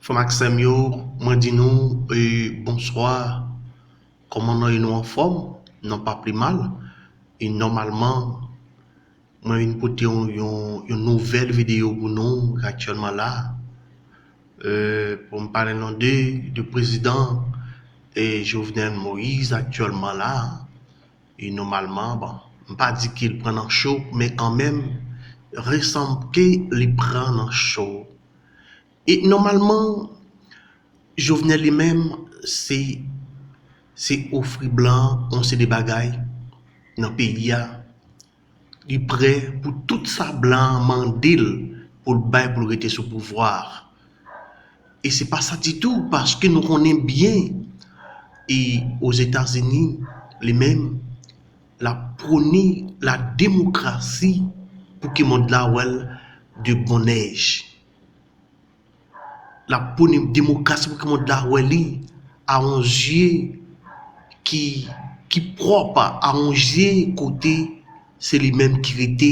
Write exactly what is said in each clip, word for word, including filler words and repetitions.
Frè m ak sè m yo, mwen di nou, e, bonswa. Kòman nou ye, nou anfòm? Nou pa pi mal. E nòmalman, mwen vin pote yon, yon, yon nouvèl videyo pou nou aktyèlman la. E, pou m pale nou de, de prezidan, e, Jovenel Moïse aktyèlman la. E nòmalman, bon, m pa di ke l pran nan cho, men kanmenm, resanm ke li pran nan cho. E nòmalman, Jovenel li menm, se, se ofri blan yon seri de bagay nan peyi a. Li prè pou tout sa blan an mande l pou l bay pou l rete sou pouvwa a. E se pa sa ditou, paske nou konnen byen, e Ozetazini, li menm, l ap pwone la demokrasi pou ke mond la wè l de bon nèj. L ap pwone demokrasi pou ke mond la wè li a yon zye ki, ki pwòp, a yon zye kote se li menm ki rete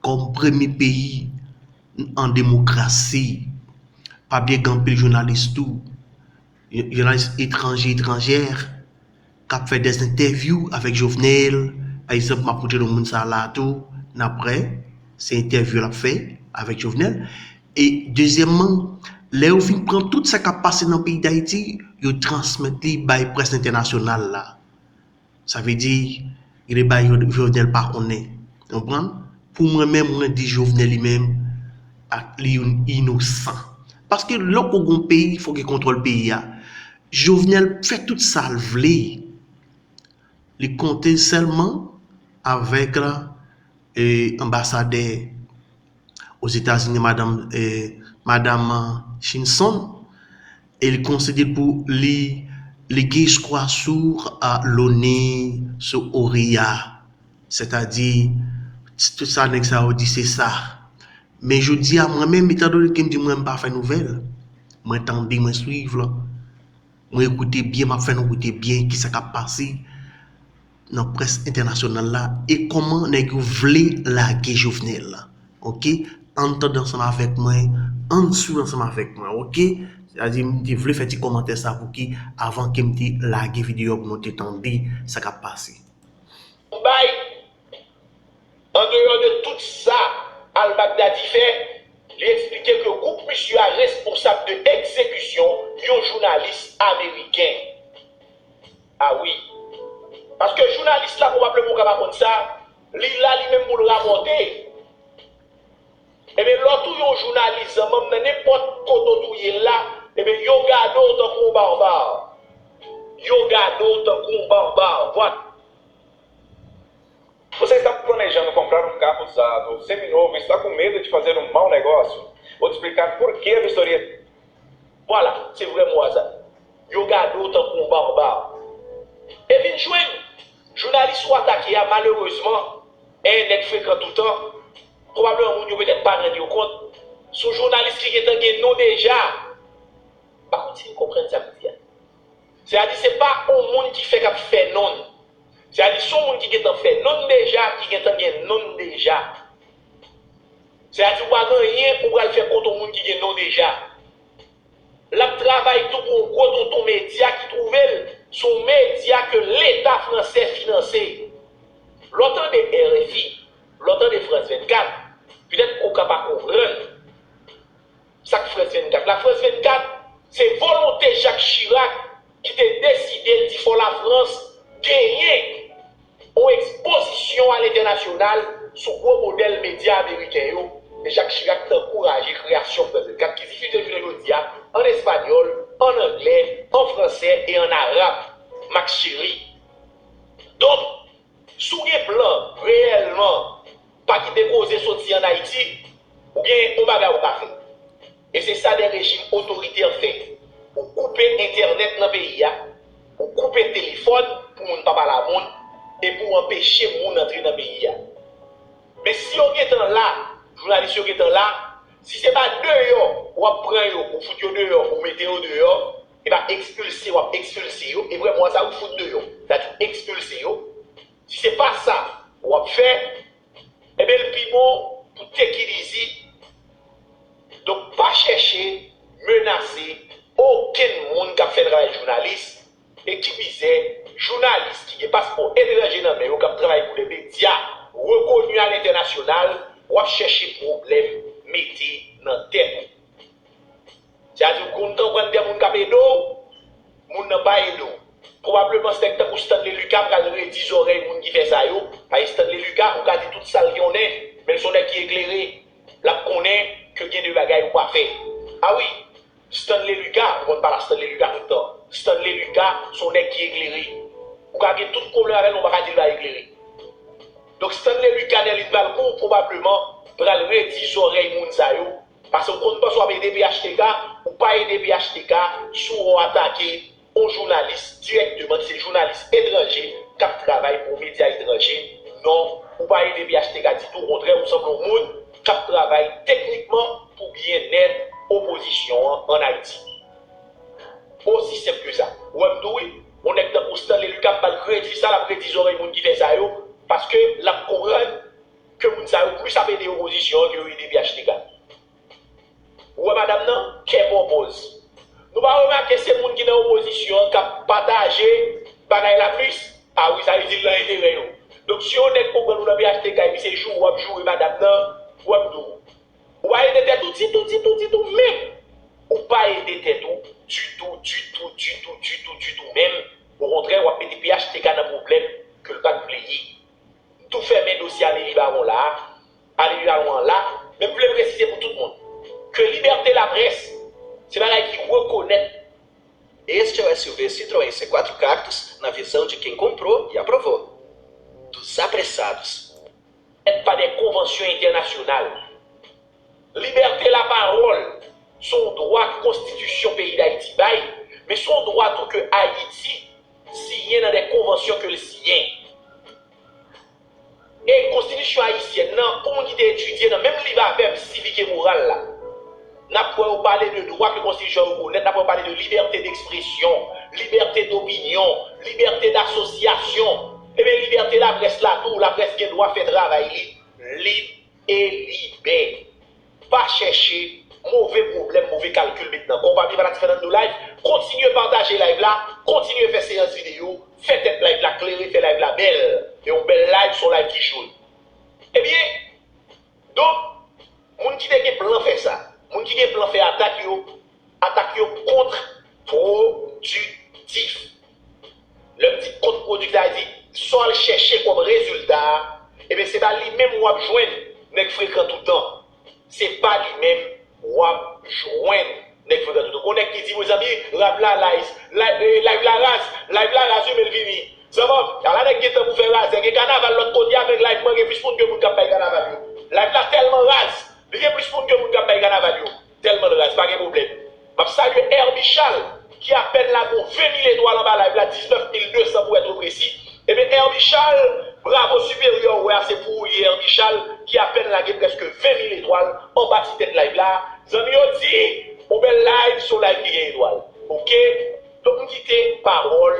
kòm premye peyi an demokrasi. Pa bliye gen anpil jounalis tou, jounalis etranje, etranjè, k ap fè dèzentèvyou avèk Jovenel. Pa egzanp, m ap montre nou moun sa a la tou, n ap wè, se entèvyou l ap fè avèk Jovenel. E dezyèmman, lè yo fin pran tout sa k ap pase nan peyi Dayiti, yo transmèt li bay près entènasyonal la. Sa vle di, gen de bagay Jovenel pa konnen. Konprann? Pou mwen menm, mwen di Jovenel li menm, ak li youn inosan. Paske lè w gon peyi, fòk gen kontwòl peyi a. Jovenel fè tout sa l vle. Li konte sèlman avèk, e, anbasadè Ozetazini, madanm, e, madanm, e, Chinson, e li konsidere pou li, li gen espwa sou, a, loni, sou OEA. Sètadi, tout sa nèg sa yo di se sa. Men jodi a, mwen menm, etandone ke m di mwen m pa fè nouvèl, mwen tande, mwen swiv la. Mwen ekoute byen, m ap fè nou koute byen kisa k ap pase nan près entènasyonal la e kòman nèg yo vle lage Jovenel la. Oke? Ann tande ansanm avèk mwen, ann swiv ansanm avèk mwen, oke? Sètadi, m te vle fè ti kòmantè sa pou ki, avan ke m te lage videyo a pou nou te tande sa k ap pase. Bay, andeyò de tout sa Al Baghdadi fè, li eksplike ke gwoup misye a responsab de egzekisyon yon jounalis ameriken. A wi. Paske jounalis la, pwobableman ou ka pa konn sa, li la li menm pou l rapòte. Ebyen, lè w touye yon jounalis, zanmanm nan, nenpòt kote w touye l la, ebyen, yo gade w tankou yon baba. Yo gade w tankou yon baba. Vwat. Você está planejando comprar um carro usado ou seminovo e está com medo de fazer um mau negócio? Vou te explicar por que a vistoria. Vwala, se vrè mo a sa. Yo gade w tankou yon baba. E vin jwenn jounalis ou atake a, malerezman, e nèg frekan toutan, pwobableman moun yo petèt pa rann yo kont, se yon jounalis ki gentan gen non deja. M pa konn si n konprann sa m di a. Sètadi, se pa yon moun ki fèk ap fè non. Sètadi, se yon moun ki gentan fè non deja, ki gentan gen non deja. Sètadi, ou pa gen anyen ou pral fè kont yon moun ki gen non deja. L ap travay tou pou yon gwo tonton medya ki twouve l se yon medya ke Leta fransè finanse. Lè w tande R F I, lè w tande France vennkat, petèt ou ka pa konprann sa k France vennkat la. France vennkat, se volonte Jacques Chirac ki te deside l di fò Lafrans genyen yon ekspozisyon alentènasyonal sou gwo modèl medya ameriken yo, e Jacques Chirac te ankouraje kreyasyon France vennkat ki difize jounen jodi a ann espanyòl, ann anglè, an fransè e ann arab. Max Chéry. Donk, si w gen plan reyèlman pa kite koze soti ann Ayiti, ou gen yon bagay ou ka fè. E se sa de rejim otoritè fè. Ou koupe entènèt nan peyi a, ou koupe telefòn pou moun pa pale a moun, epi w anpeche moun antre nan peyi a. Men si yo gentan la, jounalis yo gentan la, si se pa deyò w ap pran yo, ou fout yo deyò, ou mete yo deyò, e pa ekspilse w ap ekspilse yo, e vrè mo a sa, ou fout deyò, sètadi ekspilse yo, si se pa sa w ap fè, ebyen, l pi bon pou take it easy. Donk, pa chèche menase entènasyonal, w ap chèche pwoblèm mete nan tèt ou. Sètadi, ou konn konprann de moun k ap ede w, moun nan pa ede w. Pwobableman, se nèg tankou Stanley Lucas pral redi zòrèy moun ki fè sa yo, paske Stanley Lucas, ou ka di tout sa l konnen, men l se yon nèg ki eklere. L ap konnen ke gen de bagay ou pa fè. A wi, Stanley Lucas, ou konn pale a Stanley Lucas tout tan. Stanley Lucas, se yon nèg ki eklere. Ou ka gen tout pwoblèm avè l, men w pa ka di l pa eklere. Donk, Stanley Lucas, Nerline Valcourt, pwobableman, pral redi zòrèy moun sa yo. Paske ou konn panse w ap ede P H T K, ou pa ede P H T K, si w atake yon jounalis dirèkteman, ki se jounalis etranje, k ap travay pou yon medya etranje. Non, ou pa ede P H T K ditou, okontrè, ou sanble yon moun k ap travay teknikman pou byennèt opozisyon an ann Ayiti. Osi senp ke sa. Ou wè m di w wi, yon nèg tankou Stanley Lucas pral redi sa, l ap redi zòrèy moun ki fè sa yo, paske l ap konprann ke moun sa yo plis ap ede opozisyon an ke yo ede P H T K. Ou wè madanm nan, kè pòpòz. Nou pa remake se moun ki nan opozisyon an k ap pataje bagay la plis? A wi, sa vle di l nan enterè yo. Donk, si yon nèg konprann ou nan P H T K epi se joure w ap joure madanm nan, ou wè m di w, ou pa ede tèt ou ditou, ditou, ditou, men ou pa ede tèt ou ditou, ditou, ditou, ditou, ditou menm. Okontrè, w ap mete P H T K nan pwoblèm ke l pa t vle ye. M tou fèmen dosye Amélie Baron la, Amélie Baron an la, men m vle presize pou tout moun ke libète laprès, se bagay ki rekonèt. Este é o S U V Citroën C quatro Cactus na visão de quem comprou e aprovou. Dos apressados. Pa de konvansyon entènasyonal. Libète lapawòl se yon dwa ke konstitisyon peyi Dayiti bay, men se yon dwa tou ke Ayiti siyen nan de konvansyon ke l siyen. E konstitisyon ayisyèn nan, pou moun ki te etidye nan menm liv avè m, Sivik e Moral la, n ap wè yo pale de dwa ke konstitisyon an rekonèt, n ap wè yo pale de libète dekspresyon, libète dopinyon, libète dasosyasyon. Ebyen, libète laprès la tou, laprès gen dwa fè travay li lib e libè. Pa chèche move pwoblèm, move kalkil met nan kò w. Pa bliye fanatik Fernando Live, kontinye pataje live la, kontinye fè seyans videyo, fè tèt live la klere, fè live la bèl. E yon bèl live, se yon live ki joli. Ebyen, donk, moun ki te gen plan fè sa, moun ki gen plan fè atak yo, atak yo kont pwodiktif. Lè m di kont pwodiktif, sa vle di sa w al chèche kòm rezilta a, ebyen, se pa li menm w ap jwenn, nèg frekan toutan. Se pa li menm w ap jwenn, nèg frekan toutan. Gon nèg ki di, mezanmi, live la, live, live, eh, live la raz, live la raz, wi, men l vini. Zanmi m, ala nèg gen tan pou fè razè. Gen kanaval lòt kote a, men live mwen gen plis moun ke moun k ap bay kanaval yo. Live la tèlman raz, li gen plis moun ke moun k ap bay kanaval yo. Tèlman l raz, pa gen pwoblèm. M ap salye Herby Charles, ki apèn lage yon ven mil etwal anba live la, diznèf mil de san pou èt presi. Ebyen, Herby Charles, bravo siperyè, ou wè a, se pou ou li ye, Herby Charles, ki apèn lage prèske ven mil etwal anba ti tèt live la. Zanmi yo di, yon bèl live, se yon live ki gen etwal. Oke? Donk, m kite pawòl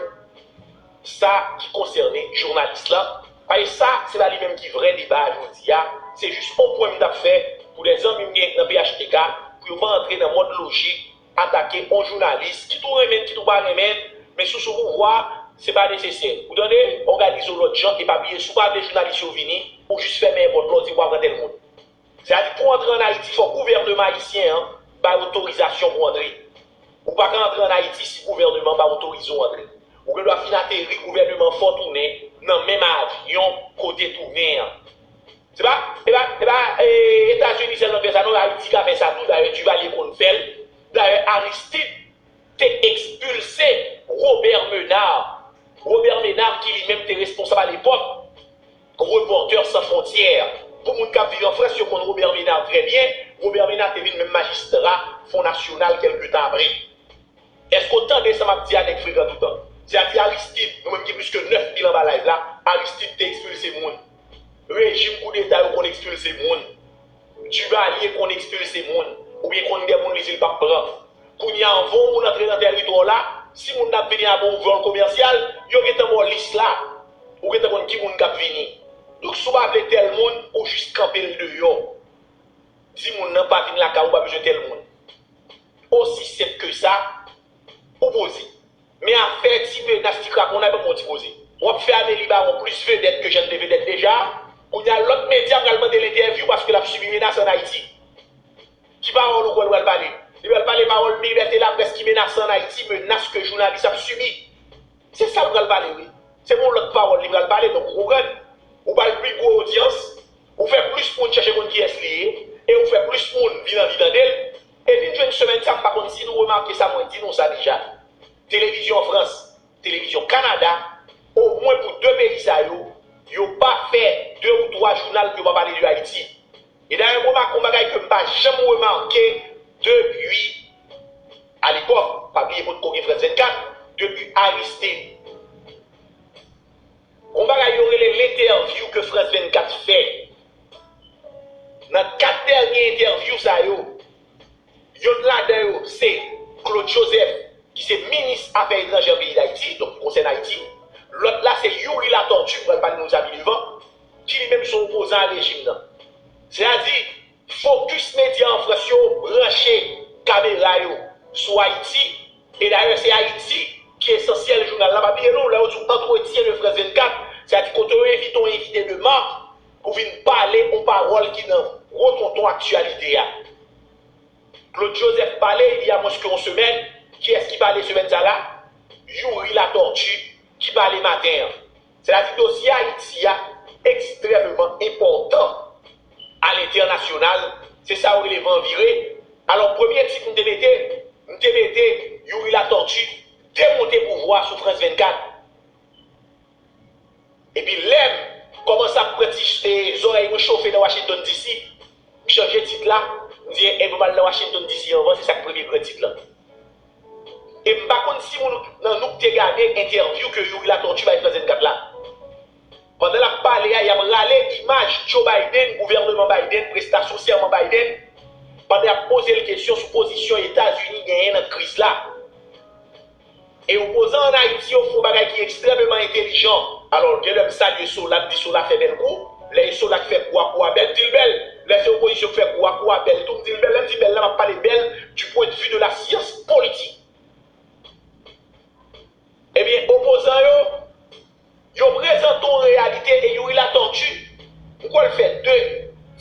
sa ki konsène jounalis lan. Paske sa, se pa li menm ki vrè deba a jodi a. Se jis yon pwen m t ap fè pou de zanmi m gen nan P H T K, pou yo pa antre nan mòd lojik atake yon jounalis, kit ou renmen l, kit ou pa renmen l, men si w sou pouvwa, se pa nesesè. Ou tande? Òganize w lòt jan, e pa bliye, si w pa vle jounalis yo vini, ou jis fèmen pòt la, w di w pa pran tèl moun. Sètadi, pou antre ann Ayiti, fòk gouvènman ayisyen an bay otorizasyon pou antre. Ou pa ka antre ann Ayiti si gouvènman pa otorize w antre. Ou gen dwa fin ateri, gouvènman an fè w tounen nan menm avyon kote tounen an. Se pa, e pa, e pa, e, Etazini sèlman k fè sa, non, Ayiti ka fè sa tou. Dayè, Duvalier konn fè l. Dayè, Aristide te ekspilse Robert Ménard. Robert Ménard ki li menm te responsab alepòk Reporters Sans Frontières. Pou moun k ap viv an Frans, yo konn Robert Ménard trè byen. Robert Ménard te vin menm majistra Fon Nasyonal kèlke tan apre. Èske w tande sa m ap di a, nèg frekan toutan? Sètadi Aristide, nou menm ki plis ke nèf mil anba live la, Aristide te ekspilse moun. Rejim koudeta yo konn ekspilse moun. Duvalier konn ekspilse moun, oubyen konn gen moun li di l p ap pran. Kounye a, anvan yon moun antre nan tèritwa w la, si moun nan ap vini avè yon vòl komèsyal, yo gentan ba w lis la. Ou gentan konn ki moun k ap vini. Donk, si w pa vle tèl moun, ou jis kanpe l deyò. Di moun nan pa vin lakay ou, pa bezwen tèl moun. Osi senp ke sa, ou poze. Men afè ti menas, ti kraponay, ban m yon ti poze. W ap fè Amélie Baron plis vedèt ke jan l te vedèt deja a? Kounye a, lòt medya pral mande l entèvyou paske l ap sibi menas ann Ayiti. Ki pawòl ou kwè l pral pale? Li pral pale pawòl libète laprès ki menase ann Ayiti, menas ke jounalis ap sibi. Se sa l pral pale, wi. Se yon lòt pawòl li pral pale, donk ou konprann. Ou ba l pi gwo odyans, ou fè plis moun chèche konn kiyès li ye, e ou fè plis moun vin anvi tande l. E vin jwenn semèn sa, m pa konn si nou remake sa, mwen di nou sa deja. Televizyon Frans, televizyon Kanada, omwen pou de peyi sa yo, yo pa fè de ou twa jounal pou yo pa pale de Ayiti. E dayè, m remake yon bagay ke m pa janm remake depi, alepòk, pa bliye potko gen Frans vennkat, depi Aristide. Yon bagay yo rele lentèvyou ke Frans vennkat fè. Nan kat dènye entèvyou sa yo, yonn ladan yo se Claude Joseph, ki se minis afè etranjè peyi Dayiti, donk ki konsène Ayiti. Lòt la se Youri Latortue, m pral pale nou sa pi devan, ki li menm se yon opozan a rejim nan. Sètadi, fokis medya an Frans yo branche kamera yo sou Ayiti, e dayè se Ayiti ki esansyèl jounal la. Pa bliye non, lè yo di w entretien de Frans vennkat, sètadi kote yo envite yon envite de mak pou vin pale yon pawòl ki nan gwo tonton aktyalite a. Claude Joseph pale, il y a moins que yon semèn. Kiyès ki pale semèn sa la? Youri Latortue ki pale maten an. Sètadi dosye Ayiti a ekstrèmeman enpòtan alentènasyonal. Se sa yo rele van vire. Alò, premye tit m te mete, m te mete Youri Latortue demonte pouvwa sou Frans vennkat. Epi lè m kòmanse ap pran ti, e, zòrèy mwen chofe nan Washington D C, m chanje tit la, m di, e, m al nan Washington D C anvan, se sa k premye gran tit lan. E m pa konn si moun nan nou k te gade entèvyou ke Youri Latortue bay Frans vennkat la. Pandan l ap pale a, y ap rale imaj Joe Biden, gouvèneman Biden, prestasyon sèman Biden, pandan y ap poze l kesyon sou pozisyon Etazini genyen nan kriz la. E opozan ann Ayiti yo fè yon bagay ki ekstrèmeman entèlijan. Alò, gen lè m salye Sola, m di Sola fè bèl kou. Lè e Sola k fè kou a, kou a bèl, m di l bèl. Lè se opozisyon k fè kou a, kou a bèl tou, m di l bèl. Lè m di bèl la, m ap pale bèl du point de vue de la science politique. Ebyen, opozan yo, yo prezante yon reyalite e Youri Latortue, m kwè l fè de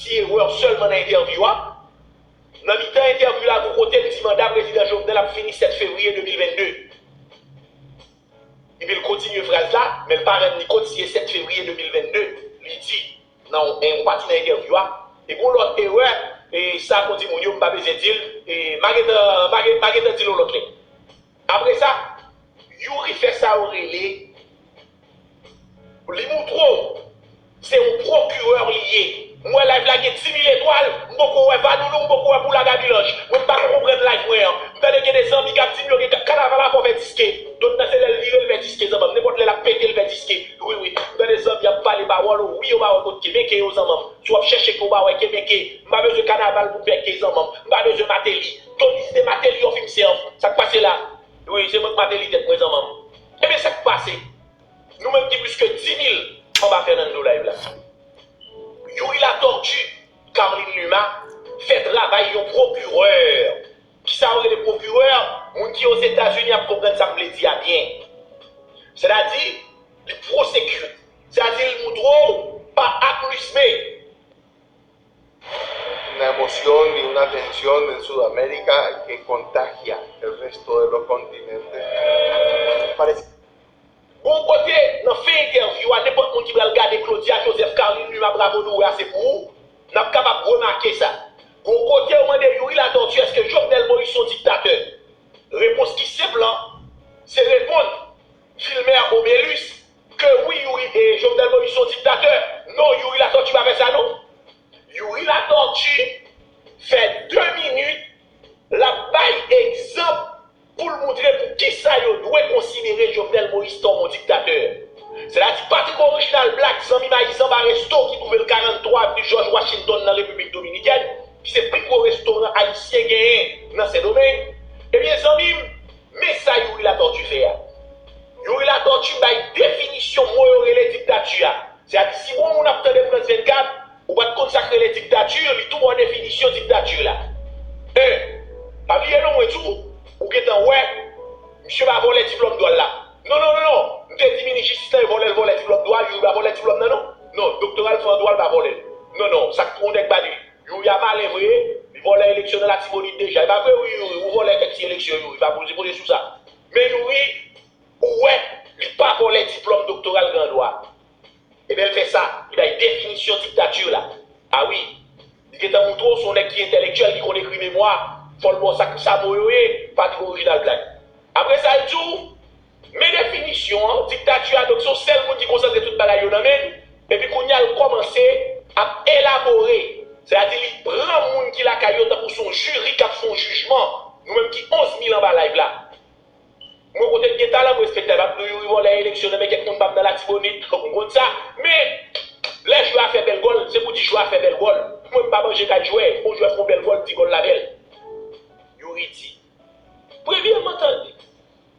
ti erè sèlman nan entèvyou a. Nan mitan entèvyou la, gon kote l di manda prezidan Jovenel ap fini sèt fevriye de mil vennde. Epi l kontinye fraz la, men l pa rann li kont si e sèt fevriye de mil vennde, li di nan yon, yon pati nan entèvyou a. E gon lòt erè, e sa konn di moun yo, m pa bezwen di l, e m a gentan, m a gen-, m a gentan di l yon lòt lè. Apre sa, Youri fè sa yo rele, li moutre w se yon pwokirè li ye. M wè live la gen dimil etwal, m poko wè Vanoulou, m poko wè Poula Gabilanj. Mwen m pa ko konprann live mwen an. M tande gen de zanmi k ap di m yo gen ka-, kanaval la fò fè diske. Donk nan se lè l vire l fè diske zanmanm. Nenpòt lè l ap pete l fè diske. Wi, wi. M tande zanmi ap pale pawòl, wi, yo pa wè kot Kemeke yo zanmanm. Si w ap chèche ke w pa wè Kemeke, m pa bezwen kanaval pou m fè ke zanmanm. M pa bezwen Mateli. Tony se Mateli yo fin sèv. Sa k pase la? Wi, se mwen k Mateli tèt mwen zanmanm. Ebyen sa k pase? Nou menm ki plis ke dimil anba Fernando live la. Youri Latortue, Carline Luma, fè travay yon pwokirè. Kisa yo rele pwokirè? Moun ki Ozetazini ap konprann sa m vle di a byen. Sètadi, li pwosecute. Sètadi, li moutre w pa aplisme. Una emoción y una tensión en Sudamérica que contagia el resto de los continentes. Parece Gon kote, nan fen entèvyou a, nenpòt moun ki pral gade Claudia Joseph, Carline Luma, bravo nou wè a se pou ou, n ap kapab remake sa. Gon kote yo mande Youri Latortue èske Jovenel Moïse se yon diktatè? Repons ki senp lan, se reponn Vilmer Omelus ke wi, Youri, e, Jovenel Moïse se yon diktatè. Non, Youri Latortue pa fè sa non. Youri Latortue fè de minit, l ap bay egzanp pou l moutre pou kisa yo dwe konsidere Jovenel Moïse tankou yon diktatè. Sètadi Patrick Original Black, zanmi m a Izan Baresto ki twouve l karanntwa avni George Washington nan Repiblik Dominikèn, ki se pi gwo restoran ayisyen genyen nan Sendomeng, ebyen zanmi m, men sa Youri Latortue fè a. Youri Latortue bay definisyon mo yo rele diktati a. Sètadi si gon moun ap tande Frans vennkat, ou pa t konn sa k rele diktati, li tou ba w definisyon diktati la. En, pa bliye non mwen di w, ou gentan wè, misye pa vòlè diplòm dwa l la. Non, non, non, non, m te di minis jistis lan e vòlè l vòlè diplòm dwa, Youri pa vòlè diplòm nan non. Non, doktora l fè an dwa, l pa eleksyon nan Latibonit deja. E pa vre, wi, Youri, ou vòlè kèk ti eleksyon, Youri, pa poze poze sou sa. Men Youri, ou wè, li pa vòlè diplòm doktora l gen an dwa. Ebyen, l fè sa, li bay definisyon diktati la. A wi, li gentan moutre w se yon nèg ki entèlektyèl, ki konn ekri memwa, fò l ba w sa, sa mo yo ye, pa tro orijinal blag. Apre sa, l di w, men definisyon an, diktati a, donk se yon sèl moun ki konsantre tout bagay yo nan men l, epi kounye a l kòmanse ap elabore, sètadi li pran moun ki lakay yo tankou se yon jiri k ap fè yon jijman, nou menm ki onz mil anba live la. Mwen kote l gen talan, mwen respekte l, m ap di w Youri vòlè eleksyon nan men kèk moun pa m nan Latibonit, m konn sa, men lè jwè a fè bèl gòl, se pou di jwè a fè bèl gòl. Mwen m pa manje kay jwè, fè yon jwè fè yon bèl gòl, di gòl la bèl. Youri di, premyèman tande,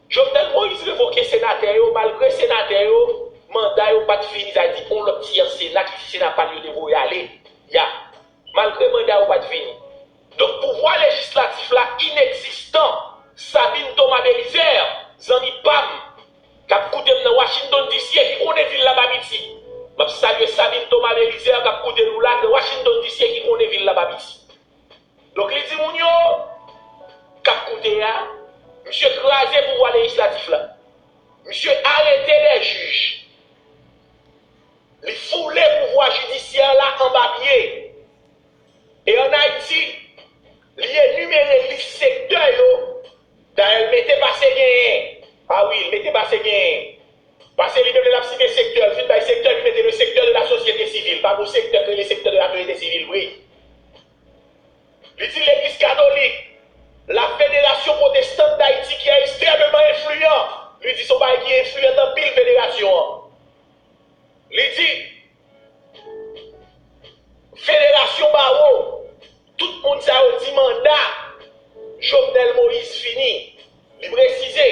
Jovenel Moïse revoke senatè yo, malgre senatè yo, manda yo pa t fini, sa di yon lòt ti an Sena ki se Sena pa l yo te voye ale, ya, malgre manda yo pa t fini. Donk pouvwa lejislatif la inegzistan. Sabine Thomas Belizaire, zanmi pa m, k ap koute m nan Washington D C e ki konnen vil la pa piti. M ap salye Sabine Thomas Belizaire k ap koute nou la nan Washington D C e ki konnen vil la pa piti. Donk li di moun yo k ap koute a, misye kraze pouvwa lejislatif la. Misye arete de jij. Li foule pouvwa jidisyè la anba pye. E ann Ayiti, li enimere lis sektè yo. Dayè, l mete pase genyen. A wi, l mete pase genyen. Pase li menm lè l ap site sektè, l fin bay sektè, li mete le secteur de la société civile. Pa gon sektè k rele secteur de la société civile vre. Li di legliz katolik, la Fédération protestante d'Haïti qui est extrêmement influent. Li di se yon bagay ki enfliyan anpil federasyon an. Li di, federasyon bawo, tout moun sa yo di manda Jovenel Moïse fini. Li presize,